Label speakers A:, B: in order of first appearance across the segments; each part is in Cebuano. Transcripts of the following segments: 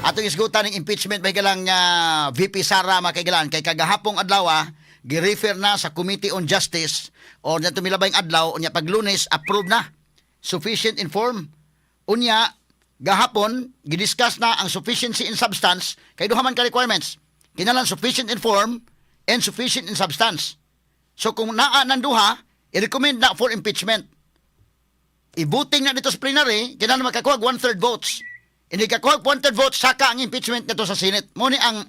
A: Atong isgutan ng impeachment may galang VP Sara, mga kaigalaan, kay kagahapong adlaw gi-refer na sa Committee on Justice or niya tumilabayng adlaw. Unya pag Lunes approve na sufficient in form. Unya gahapon gidiscuss na ang sufficiency in substance kay duha man ka requirements, kinahanglan sufficient in form and sufficient in substance. So kung naa nang duha, i-recommend na for impeachment. I-voting na dito sa plenary, kinahanglan makakuha one-third votes. Hindi kakuha one-third votes, saka ang impeachment nito sa Senate. Mo ni ang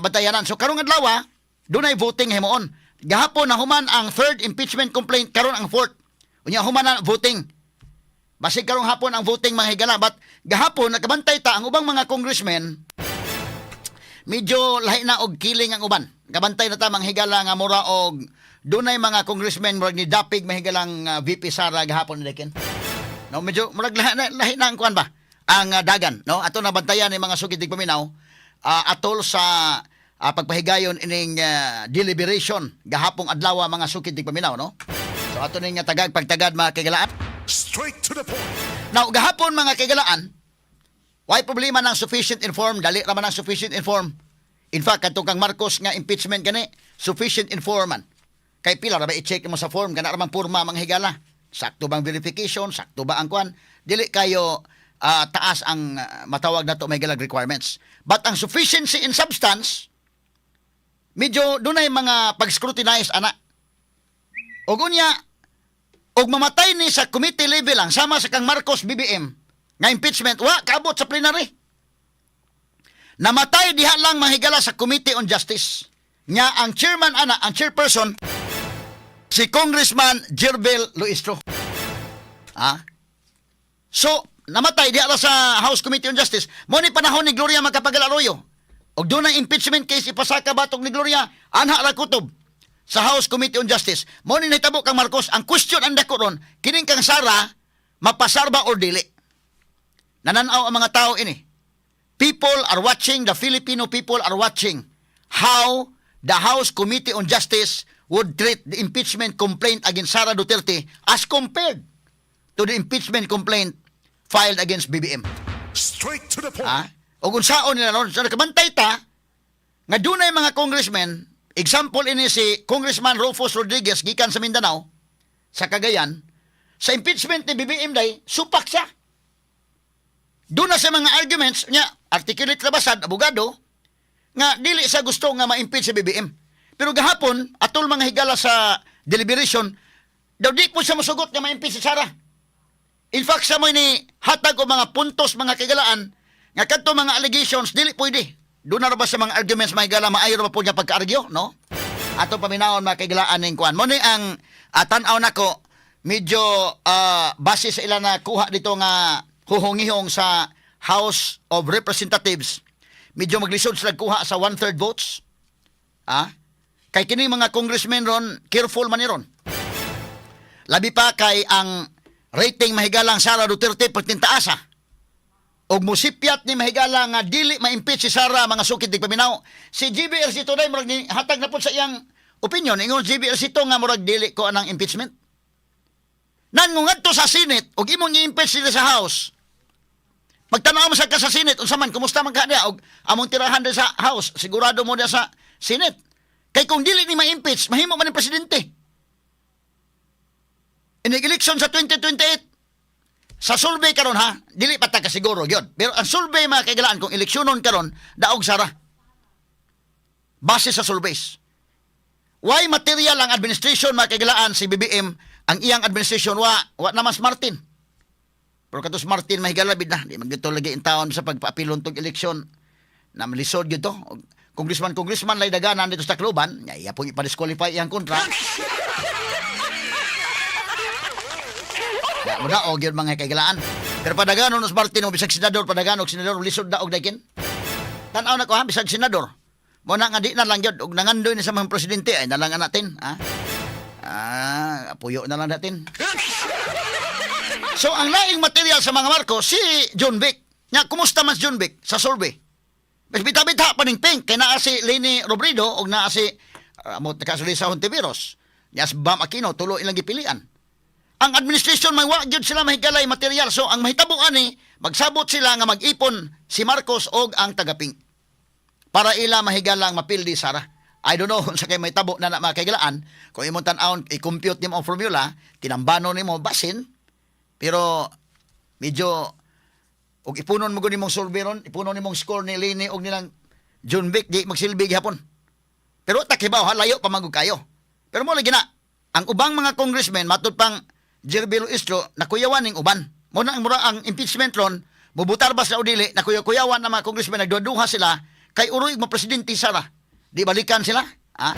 A: batayanan. So karong adlaw, dunay voting himuon. Gahapon nahuman ang third impeachment complaint, karon ang fourth. Unya human na voting. Basig karong hapon ang voting, mga higala. But gahapon nakabantay ta ang ubang mga congressmen, medyo lahi na og kiling ang uban. Kabantay na ta, mga higala, nga mura og dunay mga congressmen murag ni dapig mahigalang VP Sara gahapon ni. No, medyo murag lahi na ang kuan ba? Ang dagan, no? Ato na bantayan ni mga sugid paminaw atol sa pagpahigayon ining deliberation gahapong adlaw, mga sukid paminaw, no? So ato ning tagag pagtagad, mga kaigalaan.
B: Straight to the point.
A: Now, gahapon, mga kaigalaan, why problema ng sufficient in form? Dali ra man ang sufficient in form. In fact, kadtong kang Marcos nga impeachment gani, sufficient in form man. Kay pila ra ba i-check mo sa form? Kana ra man porma, mga higala. Sakto bang verification? Sakto ba ang kwan? Dili kayo taas ang matawag nato may galag requirements. But ang sufficiency in substance, medyo dunay mga pag-scrutinize ana. Og unya, og mamatay ni sa committee level lang sama sa kang Marcos BBM nga impeachment, wa kaabot sa plenary. Namatay diha lang, mahigala, sa Committee on Justice. Nya ang chairman ana, ang chairperson si Congressman Gerville Luistro. Ah? So, namatay diha ra sa House Committee on Justice. Mo ni panahon ni Gloria Macapagal Arroyo. Og doon ang impeachment case ipasaka batok ni Gloria, anha ra kutob sa House Committee on Justice. Mo ni nahitabo kang Marcos. Ang question ang dako ron, kining kang Sara, mapasar ba or dili? Nananaw ang mga tao ini. People are watching, the Filipino people are watching how the House Committee on Justice would treat the impeachment complaint against Sara Duterte as compared to the impeachment complaint filed against BBM.
B: Straight to the point.
A: Ha? O kung saon nila ron, so nakabantay ta, nga dunay mga congressmen, example ini si Congressman Rufus Rodriguez gikan sa Mindanao, sa Cagayan, sa impeachment ni BBM day, supak siya. Doon na sa mga arguments niya, articulate ra basad, abogado, nga dili sa gusto nga ma-impeach si BBM. Pero gahapon, atol, mga higala, sa deliberation, daw di po siya musugot nga ma-impeach si Sara. In fact, sa mo ni hatag og mga puntos, mga kaigalaan, nga kadto mga allegations dili pwede. Doon na ra ba sa mga arguments, mga higala, maayo ra ba po niya pagka-argue, no? Ato paminawon, mga kaigalaan, ning kuan. Mo ni ang tan-aw nako medyo base sa ila na kuha dito nga huhongihong sa House of Representatives. Medyo maglisod sila kuha sa one-third votes. Ah? Kay kini mga congressmen ron, careful man ni ron. Labi pa kay ang rating mahigalang Sara Duterte pagtintaasa. Og musipyat ni mahigala nga dili ma-impeach si Sara, mga sukid di paminaw. Si GB Ejercito day murag ni hatag na pud sa iyang opinion. Ingon GB Ejercito nga murag dili ko anang impeachment. Nan ngadto sa Senate og imong i-impeach sila sa House. Pagtanaw mo sa ka sa Senate, unsa man, kumusta man ka niya og among tirahan din sa House, sigurado mo niya sa Senate. Kay kung dili ni ma-impeach, mahimo man ni presidente. Inig election sa 2028, sa survey karon ha, dili pa ta kasiguro gyud. Pero ang survey, mga kaigalaan, kung eleksyonon karon, daog Sara. Base sa surveys. Why material ang administration, mga kaigalaan, si BBM, ang iyang administration wa naman si Martin. Pero kato si Martin mahigala bid na, di man gito lagi in taon sa pagpaapilon tong eleksyon. Na malisod gyud to. Congressman congressman lay daganan dito sa Tacloban, nya iya pong ipa-disqualify iyang kontra. Ya, mo daog yun, mga kaigalaan. Pero padaganon si Martin o bisag senador, padaganon og senador, lisod daog daykin. Tan-aw na ko ha, bisag senador. Mo na nga di na lang gyud og nangandoy ni sa mga presidente ay na lang natin, ha. Ah, puyo na lang natin. So ang laing material sa mga Marcos si Jonvic. Nya kumusta man si Jonvic sa survey? Mas bita-bita pa ning pink kay naa si Leni Robredo og naa si mo kasuli sa Hontiveros. Nya si Bam Aquino, tulo ilang gipilian. Ang administration may wa gyud sila mahigalay material. So ang mahitabo ani, magsabot sila nga mag-ipon si Marcos og ang tagaping para ila mahigalang mapildi Sara. I don't know kung sa kay mahitabo na na mga kahigalaan. Kung imong tan-awon, i-compute nimo ang formula, tinambano nimo basin, pero medyo og ipunon mo gud nimong solve ron, ipunon nimong score ni Leni og nilang Jonvic, di magsilbi gihapon. Pero takibaw ha, layo pa man gud kayo. Pero mo lagi na, ang ubang mga congressmen, matud pang Jervil Luistro, nakuyawan ning uban. Mo na ang mura ang impeachment ron, mubutar ba sila o dili, nakuyaw-kuyawan na mga congressmen, nagduha sila, kay uroy mo presidente Sara. Di balikan sila? Ha?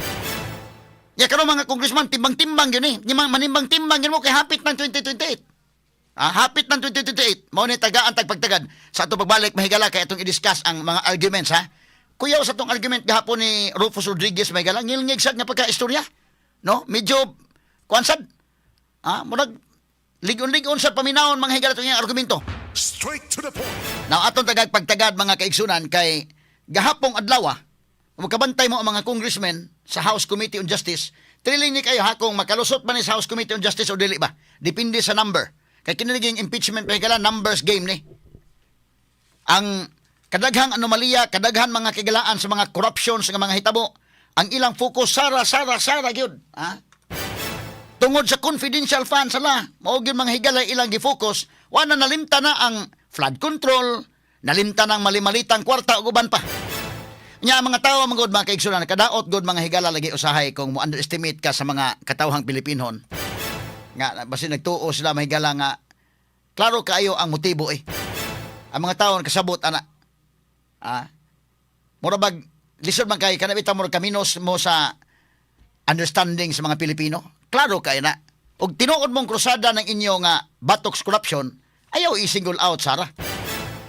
A: Ya karon mga congressman, timbang-timbang yun eh. Manimbang-timbang yun mo kay hapit ng 2028. Ah, hapit ng 2028, mao ni tagaan tagpagtagad. Sa ato pagbalik, mahigala, kay atong i-discuss ang mga arguments ha. Kuyaw sa atong argument gahapon ni Rufus Rodriguez, mahigala, ngilngig sad nga pagka-istorya. No? Medyo kuan sad. Ah, murag ligon-ligon sa paminawon, mga higala, itong iyang argumento.
B: Straight to the point.
A: Now atong tagag pagtagad, mga kaigsunan, kay gahapong adlaw, magkabantay mo ang mga congressmen sa House Committee on Justice. Thrilling ni kayo ha kung makalusot ba ni sa House Committee on Justice o dili ba. Depende sa number. Kay kini impeachment pa kala numbers game ni. Ang kadaghang anomalya, kadaghan mga kigalaan sa mga corruption sa mga hitabo, ang ilang focus Sara, Sara, Sara gyud. Ha? Tungod sa confidential funds sala, mao gyud, mga higala, ilang gi-focus, wa na nalimta na ang flood control, nalimta ng malimalitang kwarta ug uban pa. Nya ang mga tawo mga gud, mga kaigsunan, kadaot gud, mga higala, lagi usahay kung mo underestimate ka sa mga katawhang Pilipinhon. Nga basin nagtuo sila, mahigala, nga klaro kaayo ang motibo eh. Ang mga tawo kasabot ana. Ah. Mura bag lisod man kay kana bitaw murag kaminos mo sa understanding sa mga Pilipino. Klaro kay na. Og tinuod mong krusada ng inyo nga batok sa corruption, ayaw i-single out Sara.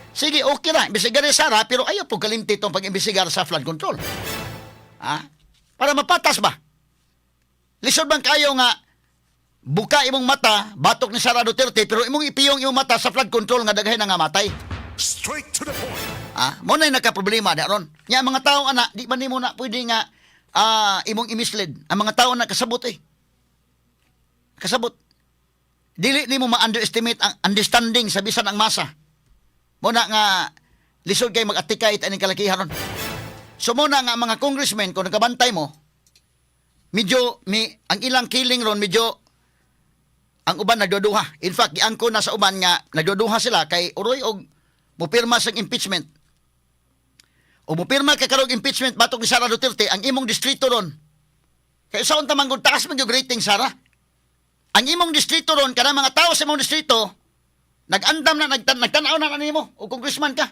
A: Sige, okay ra, imbestigar ni Sara, pero ayaw po kalimti itong pag-imbestigar sa flood control. Ha? Para mapatas ba? Lisod bang kayo nga buka imong mata, batok ni Sara Duterte, pero imong ipiyong imong mata sa flood control nga daghay na nga matay?
B: Straight to the point.
A: Ah, mo na nakaproblema na ron. Nya ang mga tao ana, di ba nimo na pwede nga imong i-mislead? Ang mga tao na kasabot eh. Kasabot. Dili nimo ma-underestimate ang understanding sa bisan ang masa. Mo na nga lisod kay mag-atikay aning kalakihan ron. So mo na nga ang mga congressmen, kung nakabantay mo, medyo mi ang ilang killing ron, medyo ang uban nagduduha. In fact, giangko na sa uban nga nagduduha sila kay uroy og mupirma sa impeachment. O mupirma ka karong impeachment batok ni Sara Duterte, ang imong distrito ron. Kay sa unta man gud taas man gyud rating Sara. Ang imong distrito ron, kanang mga tao sa imong distrito, nag-andam na, nagtan-aw na nimo o congressman ka.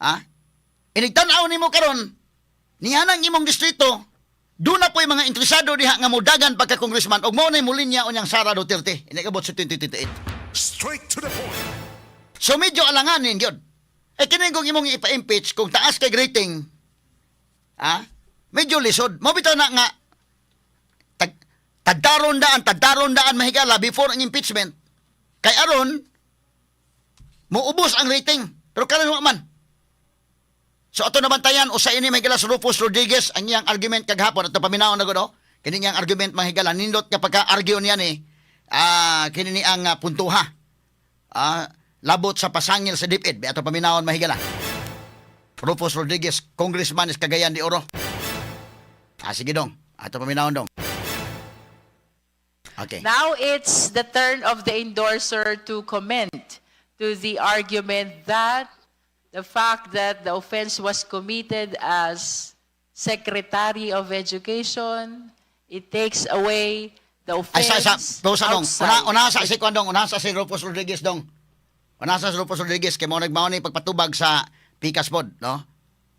A: Ha? Inigtan-aw nimo karon, niya nang imong distrito, doon na po'y mga interesado diha nga mudagan pagka congressman og mao na mulinya unyang Sara Duterte inigabot sa 2028.
B: Straight to the point.
A: So medyo alanganin gyud. Eh kini kung imong ipa-impeach kung taas kay rating, ha? Medyo lisod. Mo bitaw na nga tagdaron daan, mahigala, before ang impeachment. Kay aron muubos ang rating. Pero karon wa man. So ato nabantayan usa ini, mahigala, sa Rufus Rodriguez ang iyang argument kagahapon, ato paminawon na gud oh. Kini niyang argument, mahigala, nindot nga pagka-argue niya ni kini ni ang puntuha. Labot sa pasangil sa DepEd. Ato paminawon, mahigala. Rufus Rodriguez, Congressman is Cagayan de Oro. Ah, sige dong. Ato paminawon dong. Okay.
C: Now it's the turn of the endorser to comment to the argument that the fact that the offense was committed as Secretary of Education, it takes away the
A: Ay, sa,
C: offense
A: sa dong.
C: outside.
A: Una sa si Kwan dong, una sa si Rufus Rodriguez dong. Una sa si Rufus Rodriguez kay mo nagmao ni pagpatubag sa Pikas pod, no?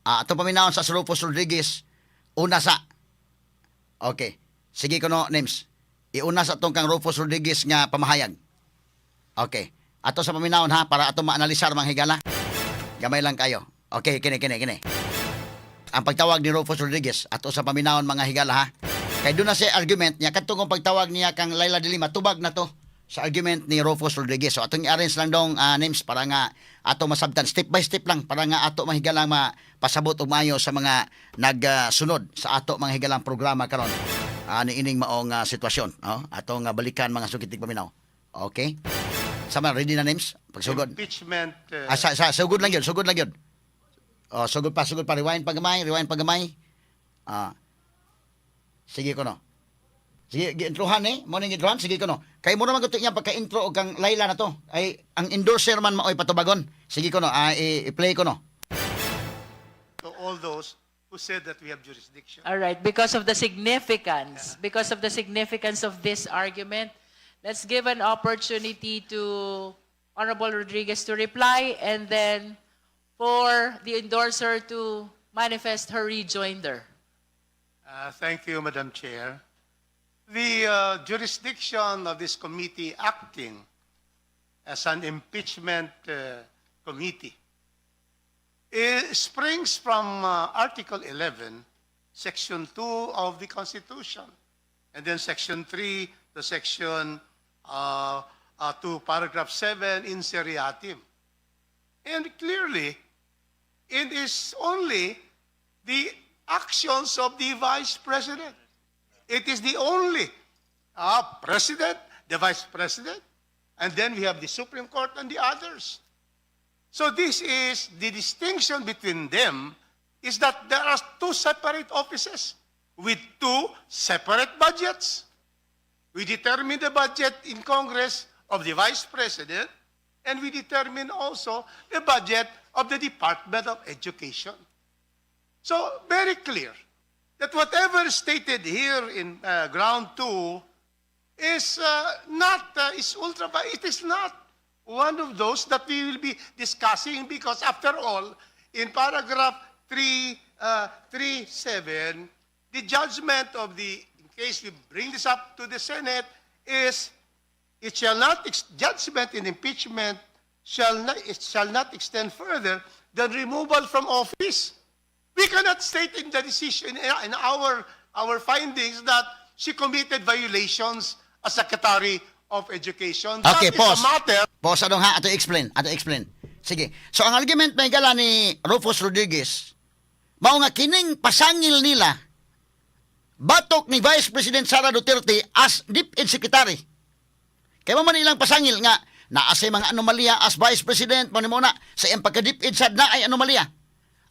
A: Ah, ato paminawon sa si Rufus Rodriguez una sa. Okay. Sige kuno names. Iuna sa atong kang Rufus Rodriguez nga pamahayag. Okay. Ato sa paminawon ha para ato maanalisar, mga higala. Gamay lang kayo. Okay, kini kini kini. Ang pagtawag ni Rufus Rodriguez ato sa paminawon, mga higala ha. Kay doon na siya argument niya kadtong kung pagtawag niya kang Leila de Lima, tubag na to sa argument ni Rufus Rodriguez. So atong i-arrange lang dong names para nga ato masabtan step by step lang para nga ato mahigalang mapasabot og maayo sa mga nagsunod sa ato mga higalang programa karon. Ani ining maong sitwasyon, no? Atong balikan, mga sugit tigpaminaw. Okay? Sama, ready na names? Pagsugod.
D: Impeachment.
A: Ah, sa sugod lang yun, sugod lang yun. Oh, sugod pa, sugod pa. Rewind pa gamay, rewind pa gamay. Ah. Sige ko no. Sige, gi-introhan eh. Mo ning introhan, sige ko no. Kay mo naman gusto niya pagka-intro og kang Laila na to. Ay ang endorser man maoy patubagon. Sige ko no, i-play ko no.
D: To all those who said that we have jurisdiction.
C: All right, because of the significance of this argument, let's give an opportunity to Honorable Rodriguez to reply and then for the endorser to manifest her rejoinder.
D: Thank you, Madam Chair. The jurisdiction of this committee acting as an impeachment committee springs from Article 11, Section 2 of the Constitution, and then Section 3 to Section 2, Paragraph 7 in seriatim. And clearly, it is only the actions of the vice president. It is the only president, the vice president, and then we have the Supreme Court and the others. So this is the distinction between them, is that there are two separate offices with two separate budgets. We determine the budget in Congress of the Vice President, and we determine also the budget of the Department of Education. So, very clear that whatever is stated here in ground two is not, is ultra, it is not one of those that we will be discussing because, after all, in paragraph 3, 3, 7, the judgment of the, in case we bring this up to the Senate, is it shall not, judgment in impeachment shall not, it shall not extend further than removal from office. We cannot state in the decision, in our findings that she committed violations as Secretary of Education. That
A: Okay,
D: is
A: pause.
D: a matter
A: Pause anong ha, ato explain, ato explain. Sige. So ang argument may gala ni Rufus Rodriguez, mao nga kining pasangil nila batok ni Vice President Sara Duterte as DepEd Secretary. Kay mao man ilang pasangil nga naa say mga anomalya as Vice President mo ni mo na sa iyang pagka DepEd sad na ay anomalya.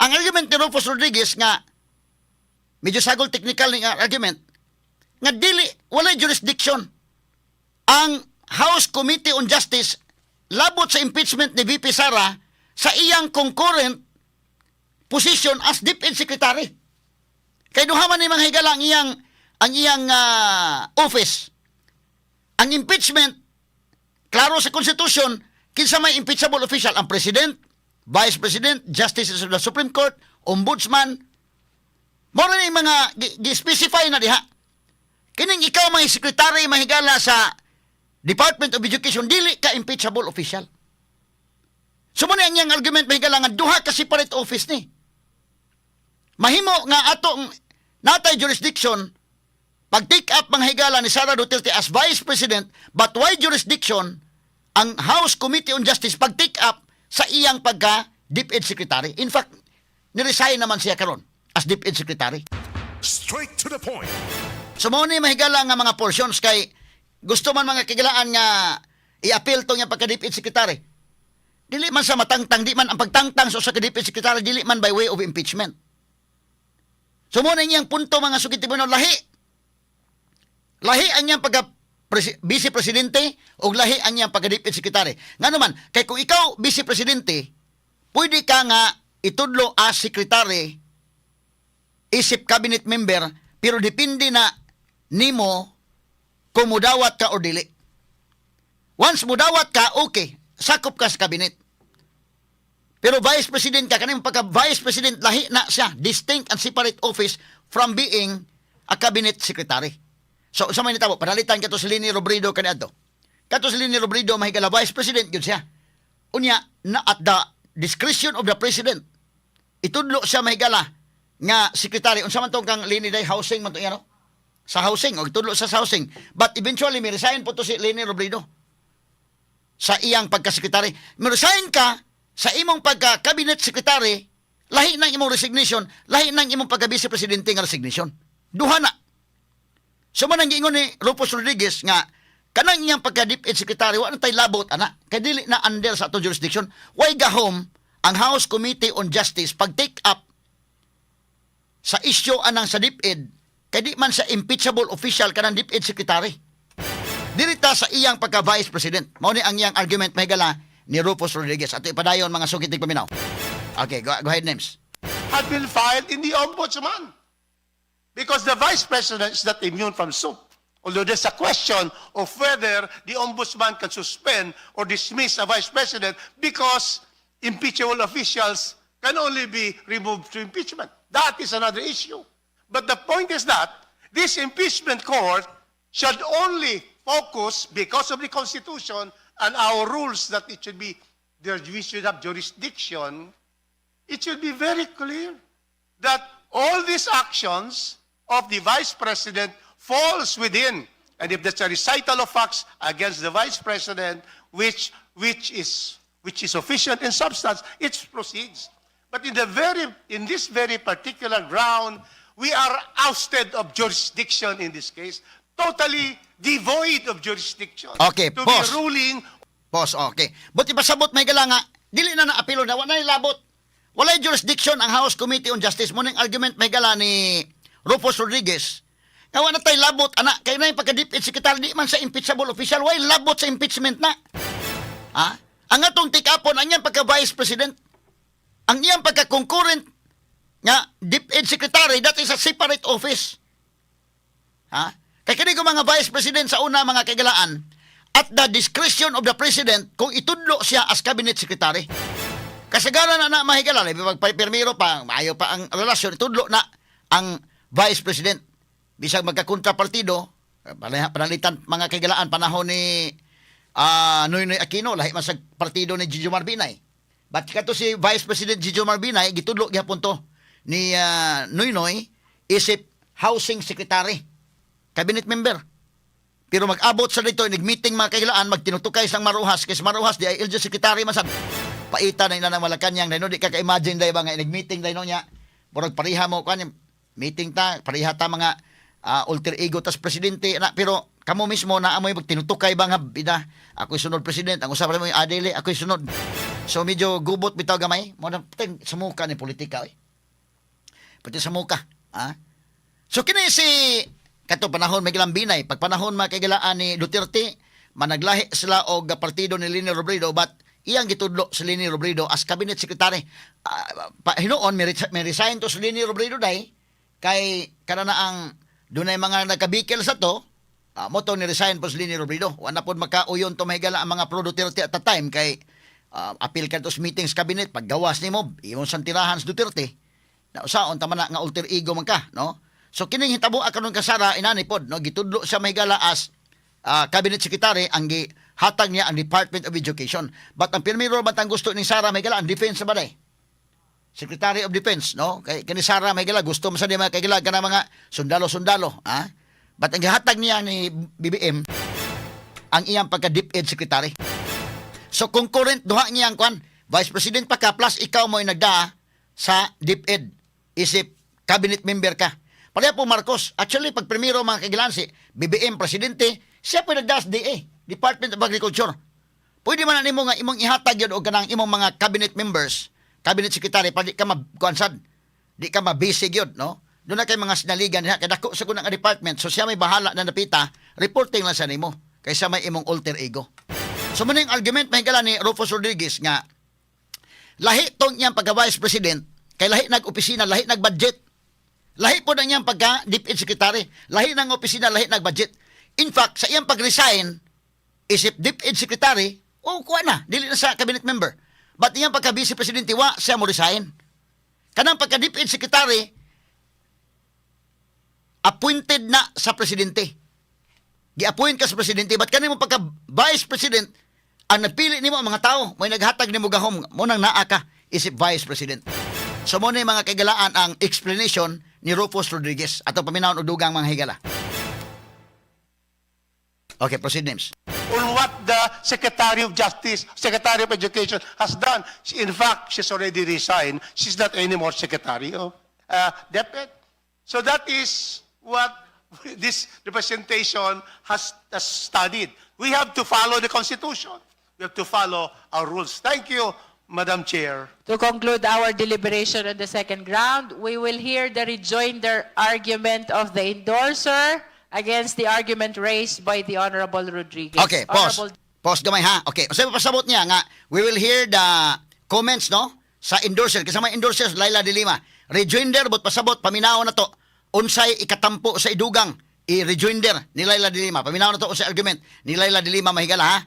A: Ang argument ni Rufus Rodriguez nga medyo sagol technical ni nga argument nga dili walay jurisdiction ang House Committee on Justice labot sa impeachment ni VP Sara sa iyang concurrent position as DepEd Secretary. Kay duha man ni mga higala ang iyang office. Ang impeachment, klaro sa Constitution, kinsa may impeachable official? Ang President, Vice President, Justices of the Supreme Court, Ombudsman. Mao na ni mga gi-specify na diha. Kining ikaw may secretary mahigala sa Department of Education, dili ka impeachable official. So mo na ang iyang argument, mahigala, nga duha ka separate office ni. Mahimo nga atong natay jurisdiction pag take up mga higala ni Sara Duterte as Vice President, but why jurisdiction ang House Committee on Justice pag take up sa iyang pagka DepEd Secretary? In fact, niresign naman siya karon as DepEd Secretary.
B: Straight to the point.
A: So mao ni, mahigala, nga mga portions kay gusto man mga kagilaan nga i-appeal to nga pagka DepEd Secretary. Dili man sa matangtang, di man ang pagtangtang sa usa ka DepEd Secretary dili man by way of impeachment. So mao na iyang punto, mga sugit tribunal, lahi. Lahi ang iyang pagka vice presidente o lahi ang iyang pagka DepEd Secretary. Nga naman, kay kung ikaw vice presidente, pwede ka nga itudlo as secretary isip cabinet member, pero depende na nimo kung mudawat ka or dili. Once mudawat ka, okay, sakop ka sa cabinet. Pero vice president ka, kaning pagka vice president, lahi na siya, distinct and separate office from being a cabinet secretary. So, sa may nitabo, panalitan kato si Leni Robredo kaniadto. Kato si Leni Robredo, mahigala vice president yun siya. Unya, na at the discretion of the president, itudlo siya, mahigala, nga secretary. Unsa man tong kang Leni day, housing man to iya, no? Sa housing og itudlo sa housing, but eventually mi resign po to si Leni Robredo sa iyang pagka-secretary. Mi resign ka sa imong pagka cabinet secretary, lahi nang imong resignation, lahi nang imong pagka vice presidente nga resignation. Duha na. So man ang giingon ni Rufus Rodriguez nga kanang iyang pagka DepEd secretary, wa na tay labot ana kay dili na under sa ato jurisdiction. Way gahom ang House Committee on Justice pag take up sa issue anang sa DepEd kay di man sa impeachable official kanang DepEd secretary. Dili ta sa iyang pagka vice president. Mao ni ang iyang argument, mahigala, ni Rufus Rodriguez. Ato ipadayon, mga sugit paminaw. Okay, go ahead, Names.
D: Had been filed in the ombudsman. Because the vice president is not immune from suit. Although there's a question of whether the ombudsman can suspend or dismiss a vice president because impeachable officials can only be removed through impeachment. That is another issue. But the point is that this impeachment court should only focus, because of the Constitution and our rules that it should be, there, we should have jurisdiction. It should be very clear that all these actions of the vice president falls within. And if there's a recital of facts against the vice president, which is sufficient in substance, it proceeds. But in this very particular ground, we are ousted of jurisdiction in this case, totally devoid of jurisdiction
A: Okay,
D: to
A: pause.
D: be ruling
A: Pause, okay. But ipasabot, mahigala, nga dili na naapilo na wala na labot. Walay jurisdiction ang House Committee on Justice. Mo ning argument, mahigala, ni Rufus Rodriguez. Nga wa na tay labot ana kay na yung pagka DepEd secretary di man sa impeachable official, way labot sa impeachment na. Ha? Ang atong tikapon ang iyang pagka vice president. Ang iyang pagka concurrent nga DepEd secretary, that is a separate office. Ha? Kay kini ko mga vice president sa una, mga kaigalaan, at the discretion of the president kung itudlo siya as cabinet secretary. Kasagaran na na, mahigala, labi pag pirmiro pa, maayo pa ang relasyon, itudlo na ang vice president. Bisag magkakontrapartido, panalitan, mga kaigalaan, panahon ni Noynoy Aquino, lahi man sa partido ni Jejomar Binay. But kato si Vice President Jejomar Binay, gitudlo gihapon to ni Noynoy isip housing secretary, cabinet member. Pero mag-abot sa dito, nag-meeting, mga kailaan, magtinutukay sang Mar Roxas, kay si Mar Roxas, DILG secretary man sad. Paita na ina ng Malacanang, dahil no, di ka ka-imagine dahil ba nga, nag-meeting dahil no niya, murag pareha mo, kan, meeting ta, pareha ta mga alter ego tas presidente, na, pero kamo mismo na amoy magtinutukay ba nga, bida, ako'y sunod president, ang usapan mo yung adili, ako'y sunod. So medyo gubot bitaw gamay, mo na, sumuka ni politika, eh. Pati sa muka, ha? So kini si kato panahon may Binay, pag panahon, mga kaigalaan, ni Duterte, managlahi sila og partido ni Leni Robredo, but iyang gitudlo si Leni Robredo as cabinet secretary. Pa, hinuon may resign to si Leni Robredo day kay kana na ang dunay mga nagkabikil sa to, mo to ni resign po si Leni Robredo. Wa na pod makauyon to, mahigala, ang mga pro Duterte at the time kay apil ka to sa meetings cabinet, paggawas nimo imong santirahan sa Duterte na usaon tama na nga alter ego man ka, no? So kining hitabo karon ka Sara inani pod, no, gitudlo siya, mahigala, as cabinet secretary, ang gihatag niya ang Department of Education. But ang pirmiro man ang gusto ni Sara, mahigala, ang defense ba day? Secretary of Defense, no? Kay kani Sara, mahigala, gusto man sa niya, mga kaigala, kana mga sundalo-sundalo, ha? But ang gihatag niya ni BBM ang iyang pagka DepEd secretary. So concurrent duha niya ang kwan, vice president pa ka plus ikaw mo nagdaa sa DepEd isip cabinet member ka. Pareha po Marcos. Actually, pag primero, mga kagilan, si BBM presidente, siya po nagdaa sa DA, Department of Agriculture. Pwede man na nimo nga imong ihatag yun og kanang imong mga cabinet members, cabinet secretary, para di ka makuansad. Di ka mabisig yun, no? Doon na kay mga sinaligan niya, kay dako sa kunang department, so siya may bahala na napita, reporting lang sa nimo, kaysa may imong alter ego. So mo yung argument, mahigala, ni Rufus Rodriguez nga lahi tong iyang pagka vice president kay lahi nag-opisina, lahi nag-budget. Lahi po na niyang pagka DepEd secretary, lahi ng opisina, lahi nag-budget. In fact, sa iyang pag-resign, isip DepEd secretary, o kuha na, dili na sa cabinet member. But iyang pagka vice presidente, wa siya mo resign. Kanang pagka DepEd secretary, appointed na sa presidente. Gi-appoint ka sa presidente, but kanimo pagka vice president, ang nagpili nimo ang mga tao, may naghatag nimo gahom, mo nang naa ka isip vice president. So mo na yung mga kaigalaan ang explanation ni Rufus Rodriguez. Ato paminawon og dugang, mga higala. Okay, proceed, Names.
D: On what the Secretary of Justice, Secretary of Education has done. In fact, she's already resigned. She's not anymore Secretary of DepEd. So that is what This representation has studied. We have to follow the Constitution. We have to follow our rules. Thank you, Madam Chair.
C: To conclude our deliberation on the second ground, we will hear the rejoinder argument of the endorser against the argument raised by the Honorable Rodriguez.
A: Okay, pause.
C: Honorable
A: Pause gamay ha. Okay, unsay pasabot niya nga we will hear the comments, no, sa endorser kasi may endorsers Laila de Lima. Rejoinder but pasabot paminaw na to unsay ikatampo sa idugang i-rejoinder ni Laila de Lima. Paminaw na to unsay argument ni Laila de Lima, mahigala ha.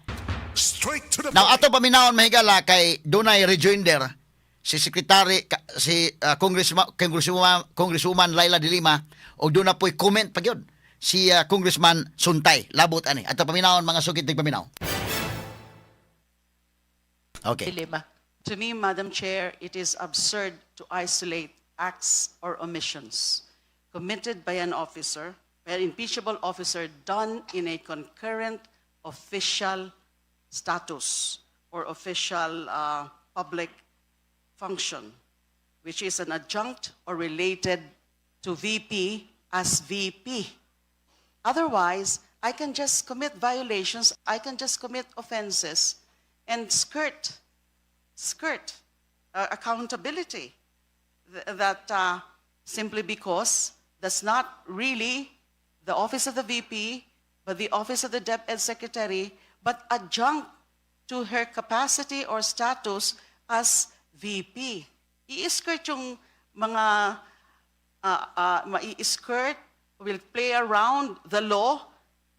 B: Straight to the
A: Now
B: point.
A: ato paminawon, mahigala, kay dunay rejoinder si secretary si congresswoman Laila de Lima og duna po'y comment pa gyud si Congressman Suntay labot ani. Ato paminawon, mga sugid paminaw. Okay.
C: De Lima.
E: To me, Madam Chair, it is absurd to isolate acts or omissions committed by an officer, by an impeachable officer done in a concurrent official status or official public function, which is an adjunct or related to VP as VP. Otherwise, I can just commit violations, I can just commit offenses and skirt accountability that simply because that's not really the office of the VP, but the office of the DepEd Secretary, but adjunct to her capacity or status as VP. I-skirt yung mga mai-skirt, will play around the law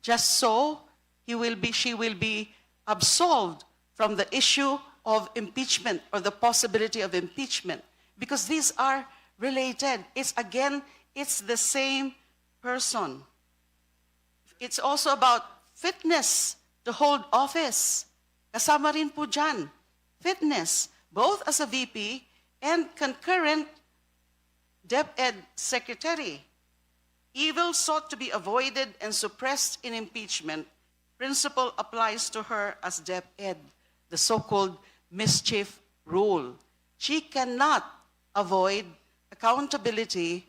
E: just so he will be, she will be absolved from the issue of impeachment or the possibility of impeachment because these are related. It's again, it's the same person. It's also about fitness to hold office. Kasama rin po dyan, fitness, both as a VP and concurrent DepEd Secretary. Evil sought to be avoided and suppressed in impeachment principle applies to her as DepEd, the so-called mischief rule. She cannot avoid accountability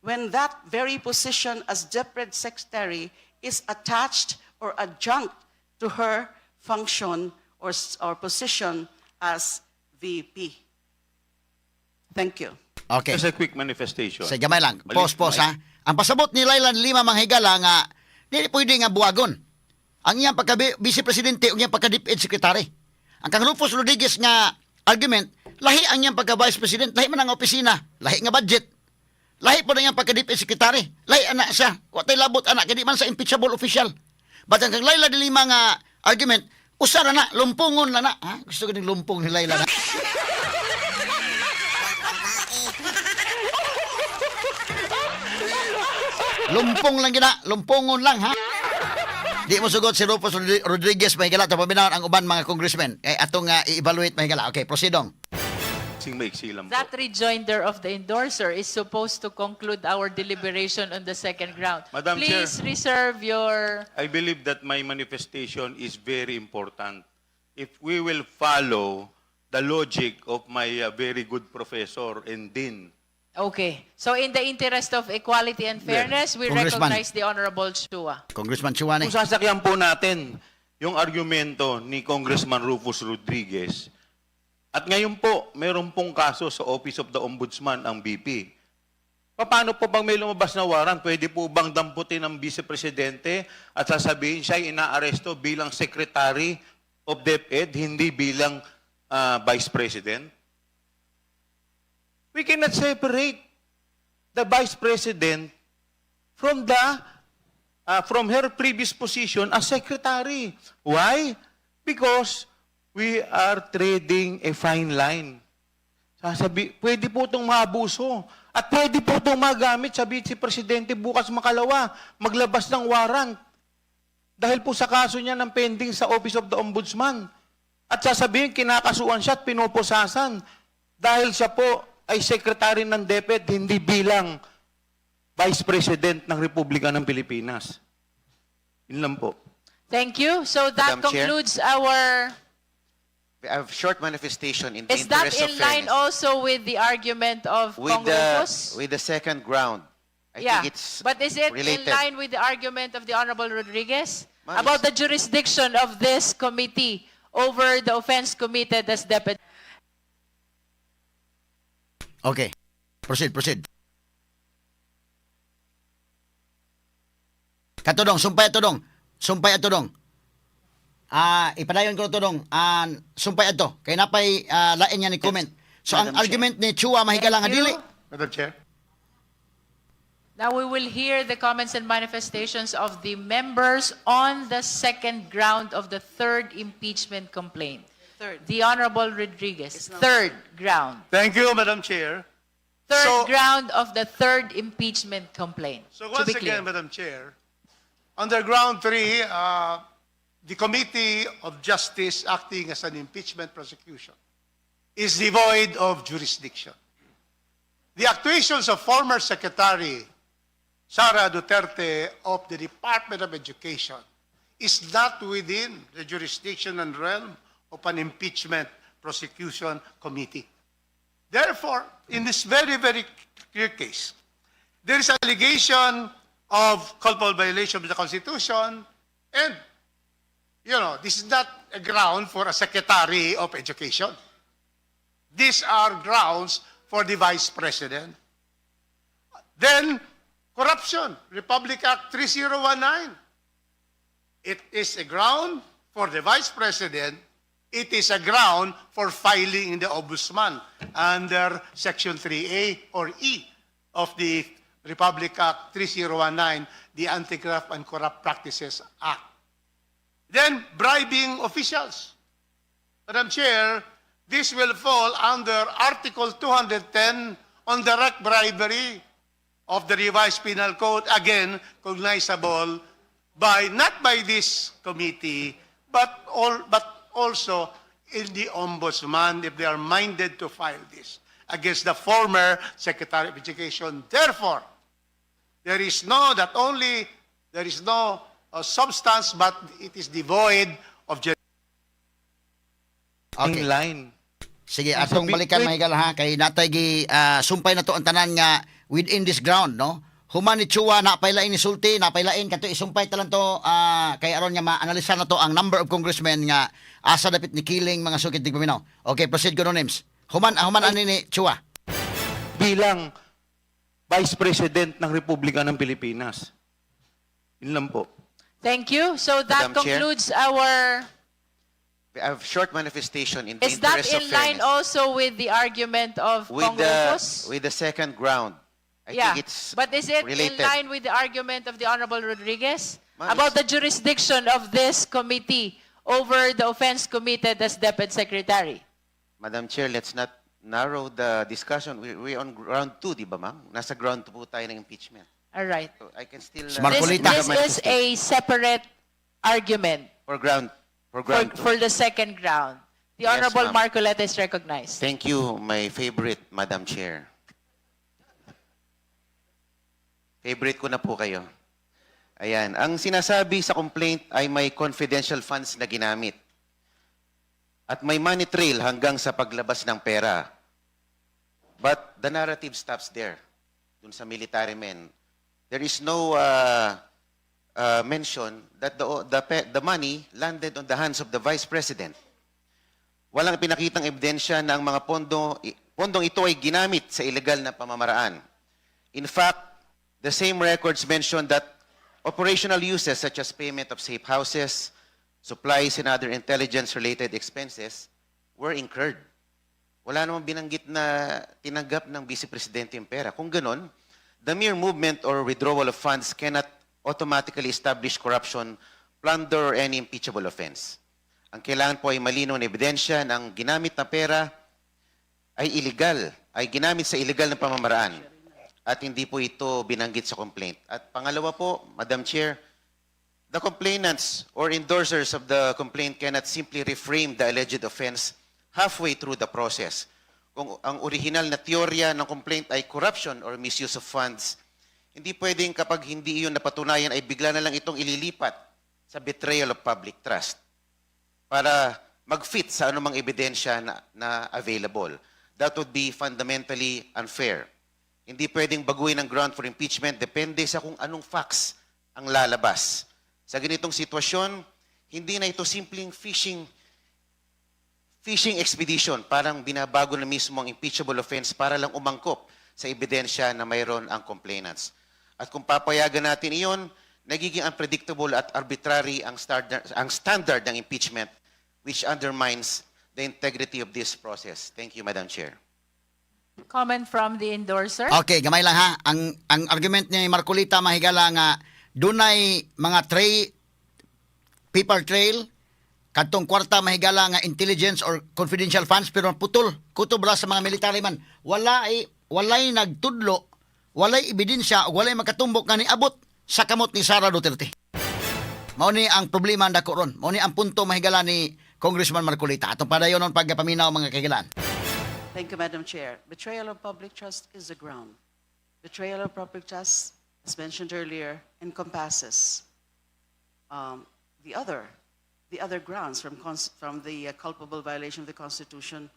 E: when that very position as DepEd Secretary is attached or adjunct to her function or position as VP. Thank you.
A: Okay.
F: Just a quick manifestation.
A: Sa gamay lang. Pause, pause ha. Ang pasabot ni Laila de Lima, mga higala, nga dili pwede nga buwagon ang iyang pagka vice presidente o iyang pagka DepEd secretary. Ang kang Rufus Rodriguez nga argument, lahi ang iyang pagka vice president, lahi man ang opisina, lahi nga budget. Lahi po na iyang pagka DepEd secretary. Lahi ana siya. Wa tay labot ana kay di man sa impeachable official. But ang kang Laila de Lima nga argument, usa ra na, lumpungon lang na. Ha? Gusto ko ning lumpong ni Laila na. Lumpong lang gina, lumpongon lang ha. Di mo sugot si Rufus Rodriguez, mahigala, ito paminawan ang uban mga congressmen. Eh, atong i-evaluate, mahigala. Okay, proceedong.
F: Sing maiksi lang po.
C: That rejoinder of the endorser is supposed to conclude our deliberation on the second ground.
F: Madam
C: Please
F: Chair.
C: Reserve your
F: I believe that my manifestation is very important. If we will follow the logic of my very good professor and dean,
C: Okay. So in the interest of equality and fairness, we
A: Congressman.
C: Recognize the Honorable Chua.
A: Congressman Chua ni.
F: Kung sasakyan po natin yung argumento ni Congressman Rufus Rodriguez, at ngayon po, meron pong kaso sa Office of the Ombudsman ang VP. Paano po bang may lumabas na warrant? Pwede po bang damputin ang Vice Presidente at sasabihin siya ay inaaresto bilang Secretary of DepEd, hindi bilang Vice President? We cannot separate the Vice President from her previous position as secretary. Why? Because we are treading a fine line. Sasabi, pwede po itong maabuso. At pwede po itong magamit sa Vice Presidente bukas makalawa, maglabas ng warrant. Dahil po sa kaso niya ng pending sa Office of the Ombudsman. At sasabihin, kinakasuan siya at pinupusasan. Dahil siya po ay secretary ng DepEd, hindi bilang Vice President ng Republika ng Pilipinas. Yun lang po.
C: Thank you. So that
G: Madam Chair?
C: Concludes our
G: I have short manifestation in the
C: Is that
G: interest of
C: in line
G: fairness.
C: Also with the argument of
G: With
C: Congress?
G: the second ground, I
C: Yeah,
G: think it's
C: but is it in
G: related.
C: Line with the argument of the Honorable Rodriguez
G: Ma'am,
C: about the jurisdiction of this committee over the offense committed as deputy?
A: Okay. Proceed, proceed. Katudong, sumpay ato dong. Sumpay ato dong. Ipadayon ko to dong. Sumpay ato. Kay napay lain nga ni comment. So ang
G: Madam Chair.
A: Argument ni Chua mahigala nga
C: Thank you.
A: dili.
D: Madam Chair.
C: Now we will hear the comments and manifestations of the members on the second ground of the third impeachment complaint.
E: Third.
C: The Honorable Rodriguez,
E: It's now
C: third ground.
D: Thank you, Madam Chair.
C: Third ground of the third impeachment complaint.
D: So
C: To
D: once
C: be clear.
D: Again, Madam Chair, under ground three, the Committee of Justice acting as an impeachment prosecution is devoid of jurisdiction. The actuations of former Secretary Sara Duterte of the Department of Education is not within the jurisdiction and realm of an impeachment prosecution committee. Therefore, in this very, very clear case, there is allegation of culpable violation of the Constitution, and this is not a ground for a Secretary of Education. These are grounds for the Vice President. Then, corruption, Republic Act 3019. It is a ground for the Vice President. It is a ground for filing in the Ombudsman under Section 3A or E of the Republic Act 3019, the Anti-Graft and Corrupt Practices Act. Then, bribing officials. Madam Chair, this will fall under Article 210 on direct bribery of the Revised Penal Code, again, cognizable by, not by this committee, but also in the Ombudsman if they are minded to file this against the former Secretary of Education. Therefore, there is no, not only there is no substance, but it is devoid of
A: Okay.
F: In line.
A: Sige, atong
F: Sabi-
A: balikan
F: wait.
A: mahigala ha kay natay gi sumpay na to ang tanan nga within this ground, no? Human ni Chua napay lain ni sulti, napay lain kato isumpay talan to kay aron nga maanalisar na to ang number of congressmen nga asa dapit ni killing mga sukit di paminaw. Okay, proceed ko no names. Human ani ni Chua.
F: Bilang Vice President ng Republika ng Pilipinas. Yun lang po.
C: Thank you. So that
G: Madam Chair.
C: Concludes our.
G: I have short manifestation in the
C: Is that
G: interest of
C: in line
G: fairness.
C: Also with the argument of
G: With
C: Kong
G: the,
C: Rufus?
G: with the second ground, I
C: Yeah,
G: think it's
C: but is it
G: related.
C: In line with the argument of the Honorable Rodriguez
G: Ma'am,
C: about the jurisdiction of this committee over the offense committed as Deputy Secretary?
G: Madam Chair, let's not narrow the discussion. We're on ground two, di ba, ma'am? Nasa ground two po tayo ng impeachment.
C: All right.
G: So I can still
A: Si Marcolita.
C: This is a separate argument
G: For ground two.
C: for the second ground. The
G: Yes,
C: Honorable
G: ma'am.
C: Marcoleta is recognized.
G: Thank you, my favorite, Madam Chair. Favorite ko na po kayo. Ayan. Ang sinasabi sa complaint ay may confidential funds na ginamit. At may money trail hanggang sa paglabas ng pera. But the narrative stops there. Dun sa military men. There is no mention that the money landed on the hands of the Vice President. Walang pinakitang ebidensya na ang mga pondong ito ay ginamit sa ilegal na pamamaraan. In fact, the same records mention that operational uses such as payment of safe houses, supplies, and other intelligence-related expenses were incurred. Wala namang binanggit na tinanggap ng Vice Presidente yung pera. Kung ganon, the mere movement or withdrawal of funds cannot automatically establish corruption, plunder, or any impeachable offense. Ang kailangan po ay malinaw na ebidensya ng ginamit na pera ay illegal, ay ginamit sa illegal na pamamaraan. At hindi po ito binanggit sa complaint. At pangalawa po, Madam Chair, the complainants or endorsers of the complaint cannot simply reframe the alleged offense halfway through the process. Kung ang original na teorya ng complaint ay corruption or misuse of funds, hindi pwedeng kapag hindi iyon napatunayan ay bigla na lang itong ililipat sa betrayal of public trust para mag-fit sa anumang ebidensya na available. That would be fundamentally unfair. Hindi pwedeng baguhin ang ground for impeachment depende sa kung anong facts ang lalabas. Sa ganitong sitwasyon, hindi na ito simpleng fishing fishing expedition, parang binabago na mismo ang impeachable offense para lang umangkop sa ebidensya na mayroon ang complainants. At kung papayagan natin iyon, nagiging unpredictable at arbitrary ang standard ng impeachment, which undermines the integrity of this process. Thank you, Madam Chair.
C: Comment from the endorser.
A: Okay, gamay lang ha. Ang argument ni Marcoleta, mahigala, nga dunay mga tray paper trail kadtong kwarta, mahigala, nga intelligence or confidential funds, pero putol kutob ra sa mga military man. Walay nagtudlo, walay ebidensya o walay makatumbok nga niabot sa kamot ni Sara Duterte. Mao ni ang problema ang dako ron. Mao ni ang punto, mahigala, ni Congressman Marcoleta. Atong padayon on pagpaminaw, mga kahigalaan.
E: Thank you, Madam Chair. Betrayal of public trust is a ground. Betrayal of public trust, as mentioned earlier, encompasses the other grounds from the culpable violation of the Constitution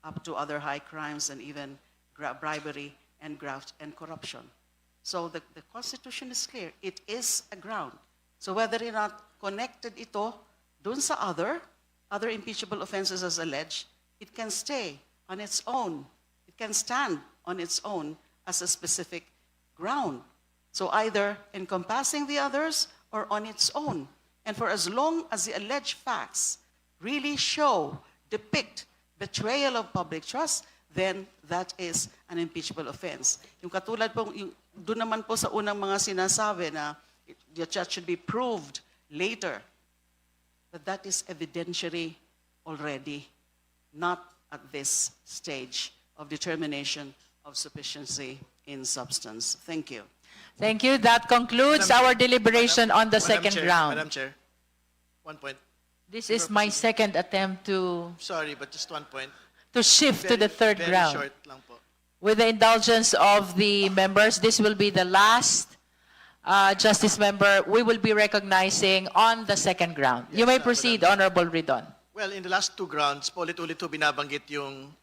E: up to other high crimes and even bribery and graft and corruption. So the Constitution is clear. It is a ground. So whether or not connected ito dun sa other impeachable offenses as alleged, it can stay on its own. It can stand on its own as a specific ground. So either encompassing the others or on its own. And for as long as the alleged facts really show, depict betrayal of public trust, then that is an impeachable offense. Yung katulad po, yung, doon naman po sa unang mga sinasabi na the judge should be proved later. But that is evidentiary already, not at this stage of determination of sufficiency in substance. Thank you.
C: Thank you. That concludes our deliberation on the
D: Madam
C: second
D: Chair,
C: round.
D: Madam Chair, one point.
C: This is my second attempt to
D: Sorry, but just one point.
C: to shift to the third
D: Very
C: ground.
D: short lang po.
C: With the indulgence of the members, this will be the last justice member we will be recognizing on the second ground. You may proceed, Honorable Ridon.
D: Well, in the last two grounds, paulit-ulit ho binabanggit yung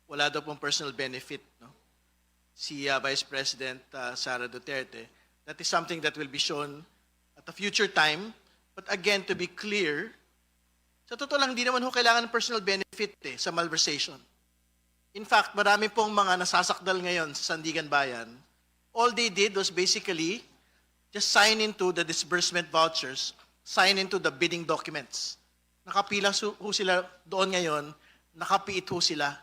D: wala daw pong personal benefit, no? Si Vice President Sara Duterte. That is something that will be shown at a future time. But again, to be clear, sa totoo lang, hindi naman ho kailangan ng personal benefit eh, sa malversation. In fact, marami pong mga nasasakdal ngayon sa Sandiganbayan. All they did was basically just sign into the disbursement vouchers, sign into the bidding documents. Nakapila ho sila doon ngayon, nakapiit ho sila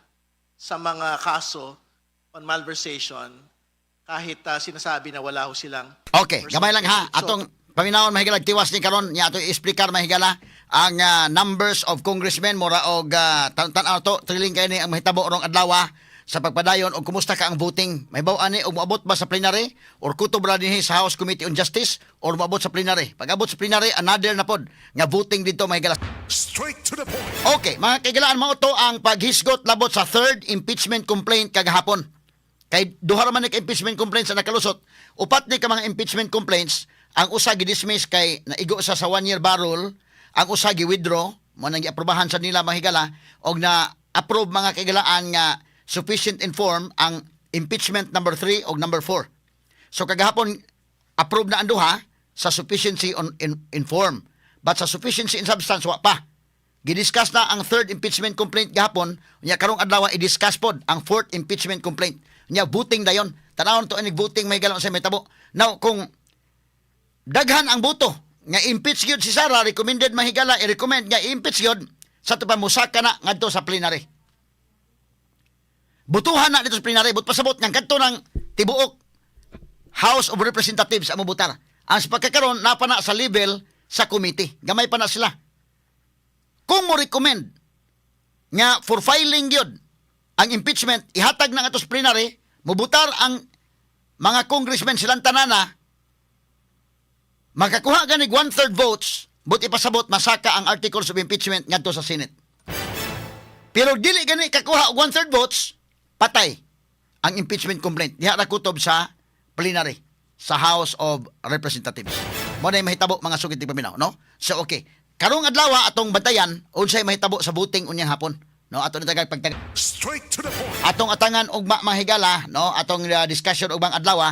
D: sa mga kaso on malversation kahit sinasabi na wala ho silang
A: Okay,
D: personal
A: gamay lang ha.
D: benefit. So,
A: Atong paminawon, mahigala, tiwas ni karon nya ato i-explicar, mahigala, ang numbers of congressmen mura og tan-tan to thrilling kay ni ang mahitabo rong adlaw sa pagpadayon og kumusta ka ang voting. May baw ani og moabot ba sa plenary or kutob ra dinhi sa House Committee on Justice or moabot sa plenary. Pag abot sa plenary, another na pod nga voting dito, mahigala.
B: Straight to the point.
A: Okay, mga kaigalaan, mao to ang paghisgot labot sa third impeachment complaint kagahapon. Kay duha ra man ni ka impeachment complaints sa nakalusot. Upat ni ka mga impeachment complaints, ang usa gi-dismiss kay naigo sa 1 year bar rule, ang usa gi-withdraw, mo nang giaprobahan sa nila, mahigala, og na approve, mga kaigalaan, nga sufficient in form ang impeachment number 3 og number 4. So kagahapon approve na ang duha sa sufficiency in form. But sa sufficiency in substance, wa pa. Gidiscuss na ang third impeachment complaint gahapon, unya karong adlaw i-discuss pod ang fourth impeachment complaint. Unya voting dayon. Tanawon to inig voting, may sa mitabo. Now kung daghan ang boto nga impeach gyud si Sara, recommended, mahigala, i-recommend nga impeach gyud, sa to pa musaka na ngadto sa plenary. Butuhan na dito sa plenary, but pasabot nga kadto ng tibuok House of Representatives ang mobutar. Ang sa pagkakaroon napa na sa level sa committee. Gamay pa na sila. Kung mo recommend nga for filing gyud ang impeachment, ihatag na ato sa plenary, mobutar ang mga congressmen silang tanana, makakuha ganig one-third votes, but ipasabot masaka ang articles of impeachment ngadto sa Senate. Pero dili gani kakuha og one-third votes, patay ang impeachment complaint. Diha ra kutob sa plenary sa House of Representatives. Mo na mahitabo, mga sugid paminaw, no? So okay. Karong adlaw atong bantayan unsay mahitabo sa voting unyang hapon. No, ato ni tagad pagtag
B: Straight to the point.
A: Atong atangan ugma, mga higala, no, atong discussion ubang adlaw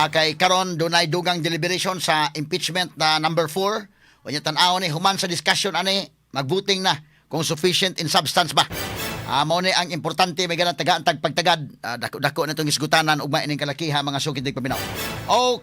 A: kay karon dunay dugang deliberation sa impeachment na number 4. Unya tan-aw ni human sa discussion ani, magbuting na kung sufficient in substance ba. Mao ni ang importante may ganang tagaan tag pagtagad. Dako dako na itong isgutanan ugma ining kalakiha, mga sukid paminaw. Okay.